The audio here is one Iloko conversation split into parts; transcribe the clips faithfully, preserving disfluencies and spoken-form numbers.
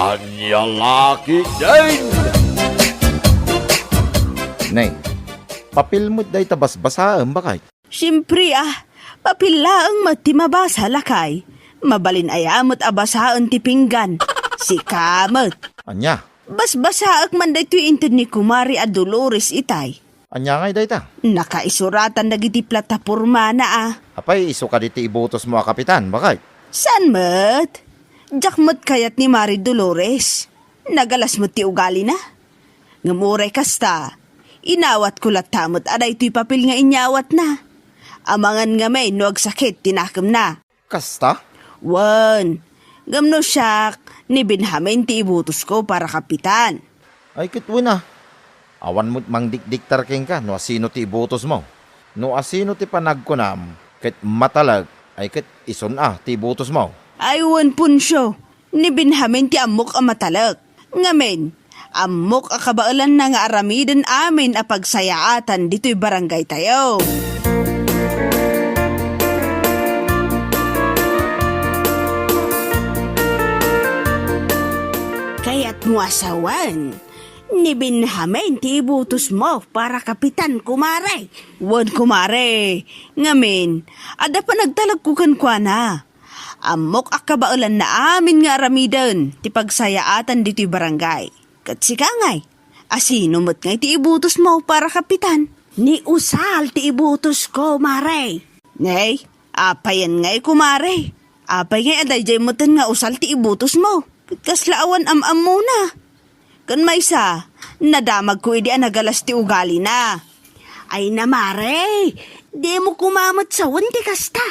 Ania la ketdin? Ne, papel met dayta basbasaem, baket? Siempre a, papel laeng met ti mabasa, lakay. Mabalin aya met a basaen ti pinggan? Sika met. Ania? Basbasaek man daytoy inted ni Kumare a Dolores itay. Ania ngay dayta? Nakaisuratan dagiti platapormana a. Apay, isu kadi ti ibutosmo a kapitan, baket? Saan met? Diak met kayat ni Mare Dolores. Nagalas met ti ugalina. Ngem uray kasta, inawatko latta met a daytoy papel nga inyawatna. Amangan ngamin no agsakit ti nakemna. Kasta? Wen, ngem no siak, ni Benjamin ti ibutosko para kapitan. Ay, ket wen a. Awan met mangdikdiktar kenka no asino ti ibutosmo. No asino ti panagkunam ket matalek, ay ket isun a ti ibutosmo. Ay, wen, Poncio, ni Benjamin ti ammok a matalek. Ngamin, ammok a kabaelanna nga aramiden amin a pagsayaatan ditoy barangaytayo. Kayatmo a sawen, ni Benjamin ti ibutosmo para kapitan, kumare. Wen, kumare. Ngamin, adda panagtalekko kenkuana. Ammok a kabaelanna amin nga aramiden ti pagsayaatan ditoy barangay. Ket sika ngay, asino met ngay ti ibutosmo para kapitan? Ni Usal ti ibutosko, mare. Nay, apayen ngay, kumare? Apay ngay a daydiay metten nga Usal ti ibutosmo? Ket kasla awan am-ammona. Ken maysa, nadamagko idi a nagalas ti ugalina. Ay na, mare, dimo koma met sawen ti kasta.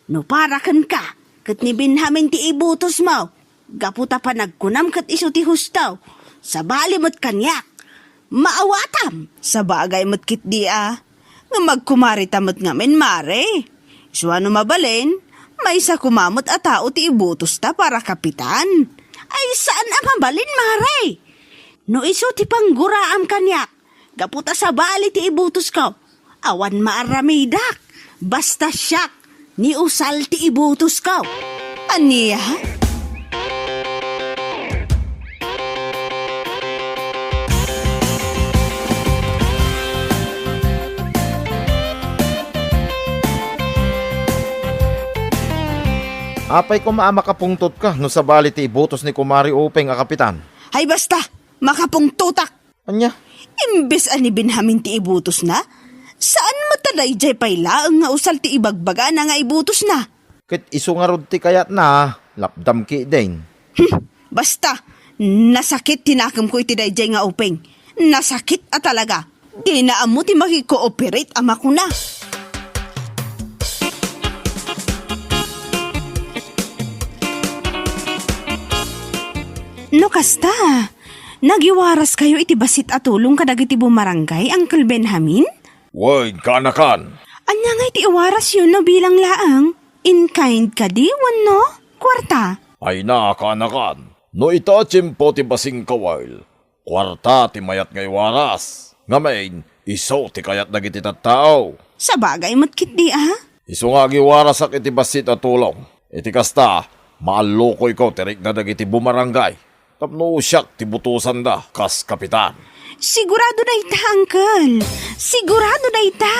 No para kenka, ket ni Benjamin ti ibutosmo, gapu ta panagkunam ket isu ti husto, sabali met kaniak. Maawatam! Sabagay met ketdi a. Ngem agkumarita met ngamin, mare. Isu a no mabalin, maysa koma met a tao ti ibutosta para kapitan. Ay, saan a mabalin, mare. No isu ti pangguraam kaniak, gapu ta sabali ti ibutosko, awan maaramidak. Basta siak, ni Usal ti ibutosko. Ania? Apay koma a makapungtotka no sabali ti ibutos ni Kumare Upeng a kapitan? Ay, basta! Makapungtotak! Ania? Imbes a ni Benjamin ti ibutosna, saan met a daydiay pay laeng nga Usal ti ibagbagana nga ibutosna? Ket isu ngarud ti kayatna, lapdam ketdin. Hmm, basta, nasakit ti nakemko iti daydiay nga Upeng. Nasakit a talaga. Dina ammo ti makikooperate a makuna. No kasta, nagiwaraskayo iti bassit a tulong kadagiti bumarangay, Uncle Benjamin? Wen, kaanakan. Ania ngay ti iwarasyo no bilang laeng? In kind kadi wenno kuarta? Ay na, kaanakan. No ita a tiempo ti basing kawil, kuarta ti mayat nga iwaras. Ngamin, isu ti kayat dagiti tattao. Sabagay met ketdi a. Isu nga agiwarasak iti bassit a tulong. Iti kasta, maallukoyko ti rikna dagiti bumarangay tapno siak ti butosanda kas kapitan. Sigurado dayta, uncle. Sigurado dayta.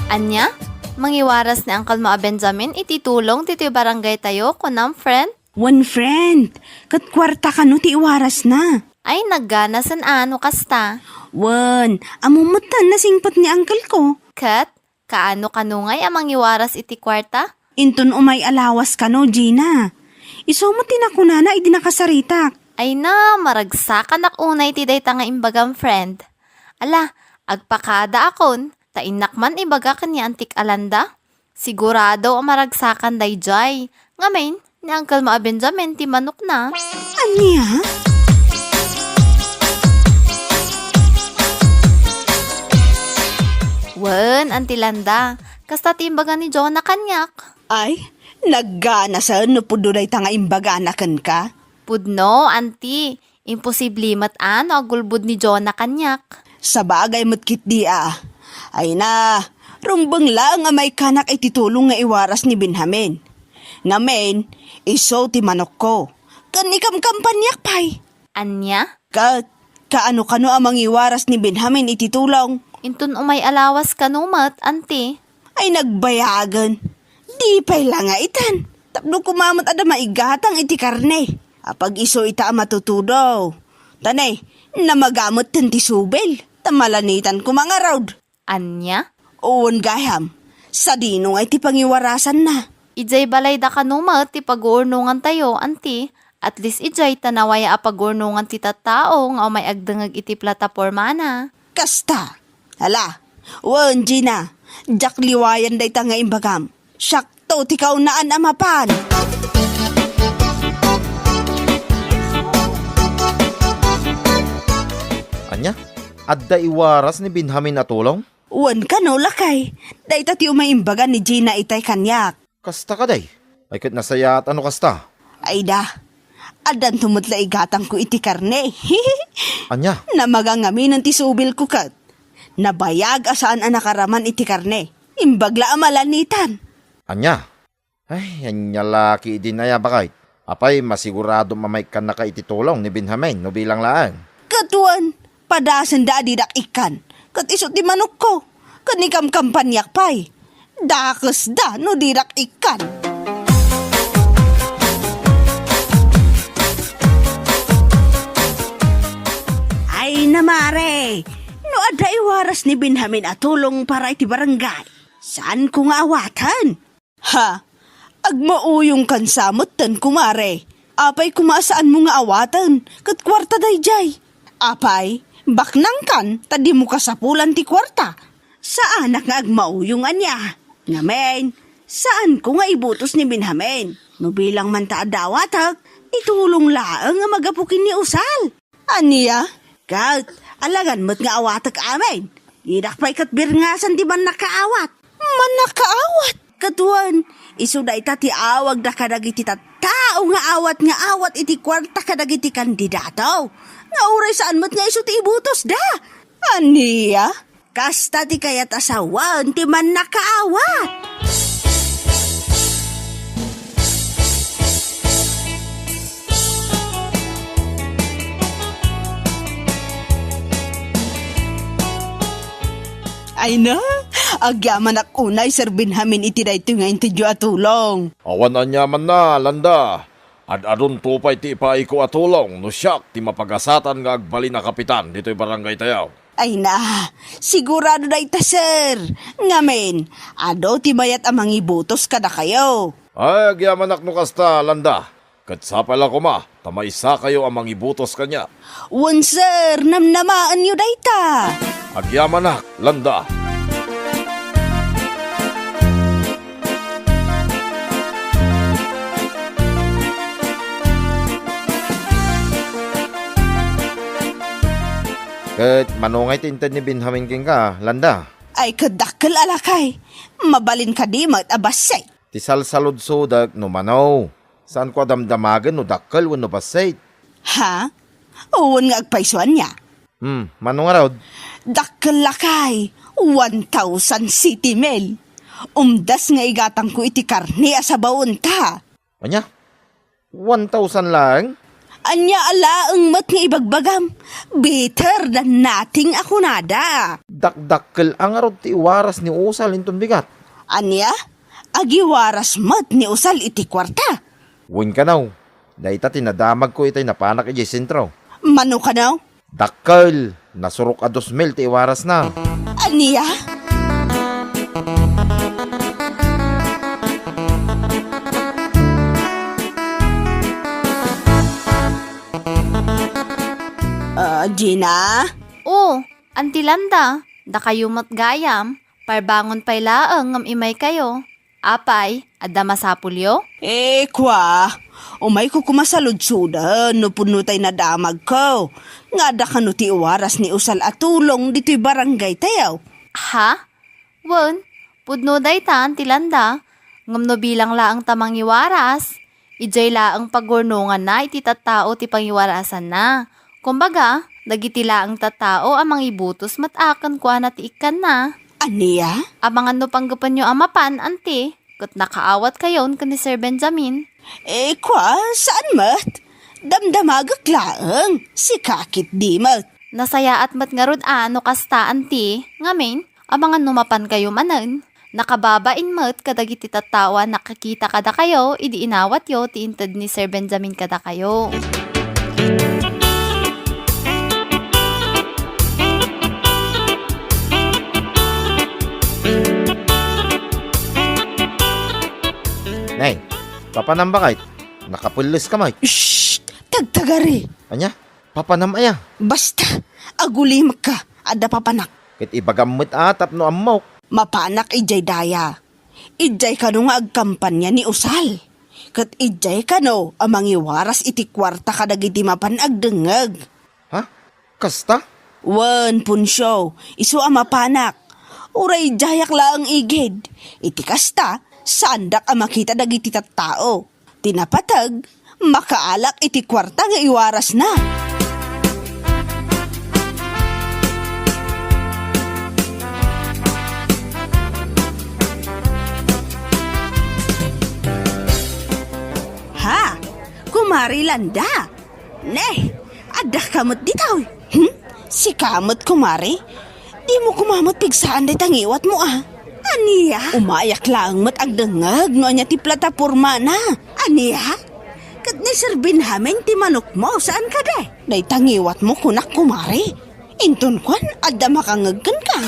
Ania? Mangiwaras ni Uncle Mao Benjamin iti tulong ditoy barangay tayo, kunam, friend? Wen, friend. Ket kuarta kano ti iwarasna? Ay, nagganasen a no kasta. Wen, ammo metten nasingpet ni uncle ko. Ket, kaano kano ngay a mangiwaras iti kuarta? Inton umay a lawas kano, Gina. Isu met ti nakunana idi nakasaritak. Ay na, maragsakanak unay ti dayta nga imbagam, friend. Ala, agpakadaakon, ta innak man ibaga ken ni Antik Alanda. Sigurado a maragsakan daydiay. Ngamin, ni Uncle Mao Benjamin ti manokna. Ania? Wen, Auntie Landa, kasta ti imbaga ni Jonah kaniak. Ay, nagganasen no pudno dayta nga imbagana kenka. Pudno, Auntie. Imposible met a no agulbod ni Jonah kaniak. Sabagay met ketdi a. Ay na, rumbeng laeng a maikkanak iti tulong nga iwaras ni Benjamin. Ngamin, isu ti manokko. Ken ikamkampaniak pay. Ania? Ket, kaano kano a mangiwaras ni Benjamin iti tulong? Inton umay a lawas kano met, anti. Ay nagbayagen. Di pay la nga itan. Tapno koma met adda maigatang iti karne. Apag isu ita a matutudo. Ta ne, namaga metten ti subil. Ta malanitan koma ngarud. Ania? Wen gayam, sadino nga iti pangiwarasanna? Idiay balayda kano met ti paguurnongantayo, anti. At least idiay ta nawaya a paguurnongan ti tattao nga umay agdengngeg iti platapormana. Kasta. Hala, wen, Gina, diak liwayan dayta nga imbagam. Siakto ti kaunaan a mapan. Ania? Adda iwaras ni Benjamin a tulong? Wen kano, lakay. Dayta ti umay imbaga ni Gina itay kaniak. Kasta kadi? Ay ket nasayaat a no kasta. Ay da, addanto met la igatangko iti karne. Ania? Namaga ngaminen ti subilko ket. Nabayag a saan a nakaraman iti karne. Imbag la a malanitan. Ania? Ay, ania la ketdin aya, baket? Apay, masiguradom a maikkannaka iti tulong ni Benjamin no bilang laeng? Ket wen, padasenda a didak ikkan. Ket isu ti manokko. Ket ikamkampaniak pay. Dakesda no didak ikkan. Ay na, mare, no adda iwaras ni Benjamin a tulong para iti barangay, saanko nga awaten? Ha? Agmauyongkan sa metten, kumare. Apay koma a saanmo nga awaten, ket kuarta daydiay? Apay, baknangkan ta dimo kasapulan ti kuarta. Saanak nga agmauyong ania. Ngamin, saanko nga ibutos ni Benjamin. No bilang man ta adda awatek, itulong laeng a magapu ken ni Usal. Ania? Ket, alangan met nga awatek amin. Didak pay ket birngasan ti mannakaawat. Mannakaawat? Ket wen, isu dayta ti awagda kadagiti tattao nga awat nga awat iti kuarta kadagiti kandidato. Nga uray saan met nga isu ti ibutosda. Ania? Kasta ti kayat a sawen ti mannakaawat. Ay na, agyamanak unay, Sir Benjamin, iti daytoy nga intedyo a tulong. Awan aniamanna, Landa. Ad-adunto pay ti ipaayko a tulong no siak ti mapagasatan nga agbalin a kapitan ditoy barangaytayo. Ay na, sigurado dayta, sir. Ngamin, adu ti mayat a mangibutos kadakayo. Ay, agyamanak no kasta, Landa. Ket sapay la koma ta maysakayo a mangibutos kaniak. Wen, sir, namnamaenyo dayta. Agyamanak, Landa. Ket mano ngay ti inted ni Benjamin kenka, Landa? Ay, ket dakkel a lakay. Mabalin kadi met a bassit? Ti salsaludsodek no mano. Saanko a damdamagen no dakkel wenno bassit. Ha? Wen nga agpayso ania? Hmm, mano ngarud? Dakkel lakay, one thousand city mil. Umdas nga igatangko iti karne a sabawen ta. Ania? One thousand laeng? Ania a laeng met nga ibagbagam? Better than nothing a kunada. Dakdakkel a ngarud ti iwaras ni Usal inton bigat. Ania? Agiwaras met ni Usal iti kuarta? Wen kano, dayta ti nadamagko itay napanak idiay sentro. Mano kano? Dakkel, nasurok a dos mil ti iwarasna. Ania? Ah, Gina? O, Anti Landa, dakayo met gayam, parbangon pay laeng ngem imaykayo. Apay, adda masapulyo? Eh, kua, umayko koma saludsoden no pudno tay nadamagko. Nga adda kano ti iwaras ni Usal a tulong ditoy barangaytayo? Ha? Wen, pudno dayta, Anti Landa, ngem no bilang laeng ta mangiwaras, idiay laeng pagurnonganna iti tattao ti pangiwarasanna. Kumbaga, dagiti laeng tattao a mangibutos met a kenkuana ti ikkanna. Ania? Amangan no panggepenyo a mapan, anti, ket nakaawatkayon ken ni Sir Benjamin. Eh, kua, saan met? Damdamagek laeng, sika ketdi met. Nasayaat met ngarud a no kasta, anti, ngamin, amangan no mapankayo manen. Nakababain met kadagiti tattao a nakakita kadakayo idi inawatyo ti inted ni Sir Benjamin kadakayo. Nay, papanam bakay? Nakapelles ka, may? Shh! Tagtagari! Ania? Papanam aya? Basta, agulimekka, adda papanak. Ket ibagam met a tapno ammok. Mapanak idiay daya. Idiay kano nga agkampanya ni Usal. Ket idiay kano a mangiwaras iti kuarta kadagiti mapan agdengngeg. Ha? Kasta? Wen, Puncio, isu a mapanak. Uray idiayak laeng igid. Iti kasta, saandak a makita dagiti tattao. Ti napateg, makaalak iti kuarta nga iwarasna. Ha? Kumari Landa? Ne, adda ka met ditoy? Hmm? Sika met, kumare? Dimo koma met pigsaan dayta ngiwatmo, a? Ania? Umayak laeng met agdengngeg no ania ti platapormana. Ania? Ket ni Sir Benjamin ti manokmo, saan kadi? Dayta ngiwatmo, kunak, kumare. Inton kuan, adda makangngeg kenka.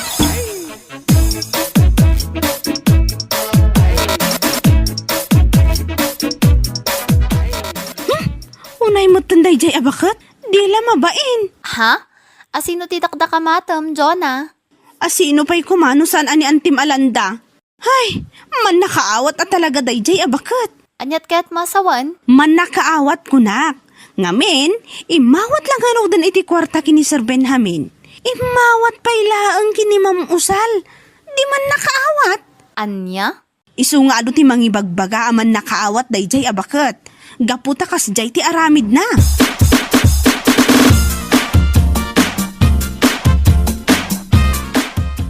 Hmm? Unay metten daydiay a baket? Dila mabain. Ha? Asino ti dakdakamatem, Jonah? Asino pay koma no saan a ni Antim a Landa? Hay, mannakaawat a talaga daydiay a baket. Aniat kayat masawan? Mannakaawat, kunak. Ngamin, immawat la ngaruden iti kuarta ken ni Sir Benjamin. Immawat pay laeng ken ni Ma'am Usal. Di mannakaawat? Ania? Isu nga adu ti mangibagbaga a mannakaawat daydiay a baket. Gapu ta kasdiay ti aramidna.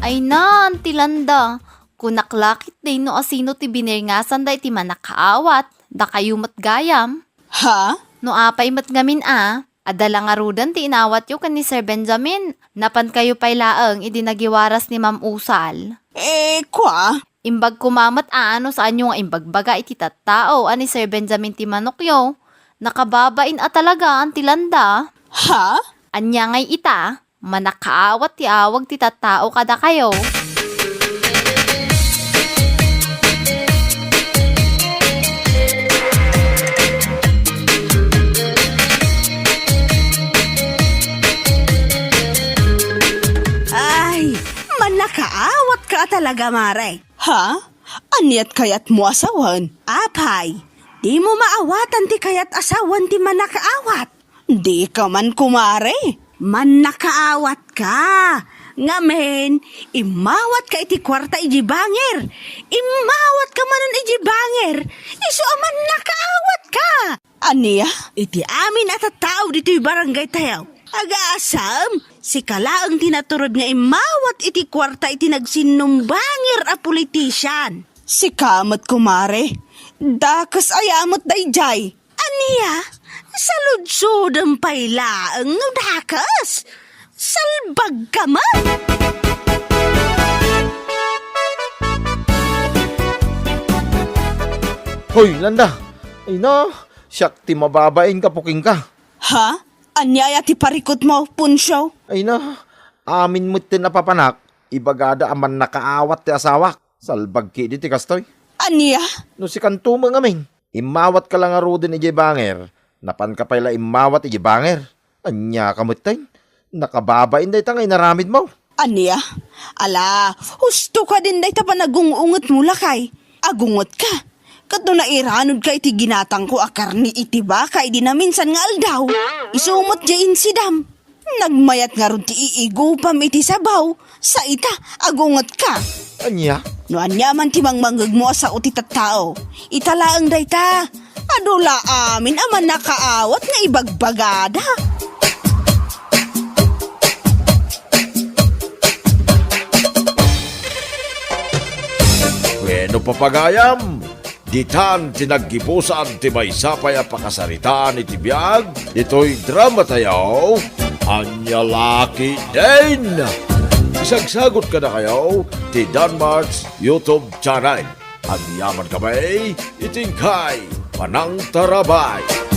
Ay na, Anti Landa. Kunak la ketdi no asino ti binirngasanda iti mannakaawat, dakayo met gayam. Ha? No apay met ngamin a, adda la ngaruden ti inawatyo ken ni Sir Benjamin. Napankayo pay laeng idi nagiwaras ni Ma'am Usal. Eh, kua? Imbag koma met a no saanyo nga imbagbaga iti tattao a ni Sir Benjamin ti manokyo. Nakababain a talaga, Anti Landa. Ha? Ania ngay ita? Mannakaawat ti awag ti tattao kadakayo. Ay, mannakaawat ka talaga, Mare. Ha? Aniat kayatmo a sawen? Apay, dimo maawatan ti kayat a sawen ti mannakaawat? Dika man, kumare. Mannakaawat ka. Ngamin, immawat ka iti kuarta iti bangir. Immawat ka manen iti bangir. Isu a mannakaawat ka. Ania? Iti amin a tattao ditoy barangay tayo, agasam, sika laeng ti naturod nga immawat iti kuarta iti nagsinnong bangir a politician. Sika met, kumare. Dakes aya met daydiay. Ania? Saludsodem pay laeng no dakes? Salbag ka met! Hoy, Landa! Ay na, siak ti mababain ka, puking ka. Ha? Ania aya ti parikutmo, Puncio? Ay na, amin met ti napapanak, ibagada a mannakaawat ti asawak. Salbag ketdi ti kastoy. Ania? No sikanto met ngamin, immawat ka la ngaruden idiay bangir, napan ka pay la immawat idiay bangir. Ania ka metten? Nakababain dayta nga inaramidmo. Ania? Ala, husto ka din dayta panagung-ungetmo, lakay. Agunget ka. Ket no nairanod ka iti ginatangko a karne iti baka idi naminsan nga aldaw, isu met diay insidam. Nagmayat ngarud ti iigupam iti sabaw, sa ita, agunget ka. Ania? No ania man ti mangmangngegmo a sao ti tattao, ita laeng dayta. Adu la amin a mannakaawat nga ibagbagada. No papagayam, ditan ti naggibusan ti maysa pay a pakasaritaan iti biag ditoy dramatayo, Ania La Ketdin. Isagsagot kadakayo ti Danmark's YouTube channel. Agyamankami iti inkay panangtarabay.